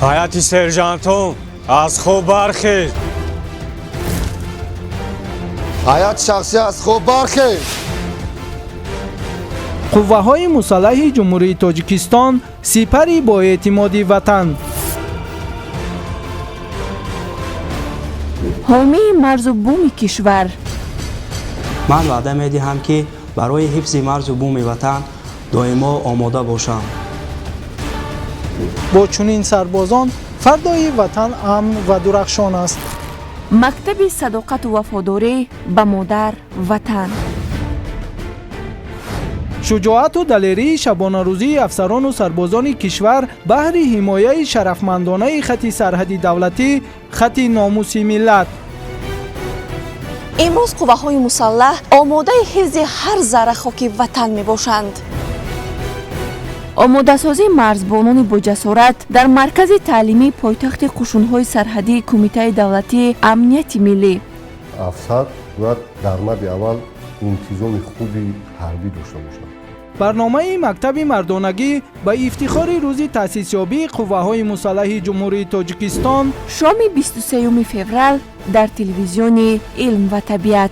Ҳайати сержантон, аз хоб бархез! Ҳайати шахсӣ, аз хоб бархез! Қувваҳои мусаллаҳи Ҷумҳурии Тоҷикистон, сипари боэътимоди Ватан. Ҳомии марзу буми кишвар. Ман ваъда медиҳам, ки барои ҳифзи марзу буми Ватан доимо омода бошам. Бо чунин сарбозон фардои Ватан амн ва дурахшон аст. Мактаби садоқату вафодорӣ ба модар Ватан. Шуҷоату далерии шабонарӯзии афсарону сарбозони кишвар баҳри ҳимояи шарафмандонаи хати сарҳади давлатӣ, хати номуси миллат. Имрӯз қувваҳои мусаллаҳ омодаи ҳифзи ҳар зарра хоки Ватан мебошанд. Омодасозии марзбонони боҷасорат дар маркази таълимии пойтахти қушунҳои сарҳадии Кумитаи давлатии амнияти миллӣ. Афсар бояд дар мадди аввал интизоми хуби ҳарбӣ дошта бошад. Барномаи мактаби мардонагӣ ба ифтихори рӯзи таъсисёбии Қувваҳои мусаллаҳи Ҷумҳурии Тоҷикистон. Шоми 23 феврал дар телевизиони «Илм ва табиат».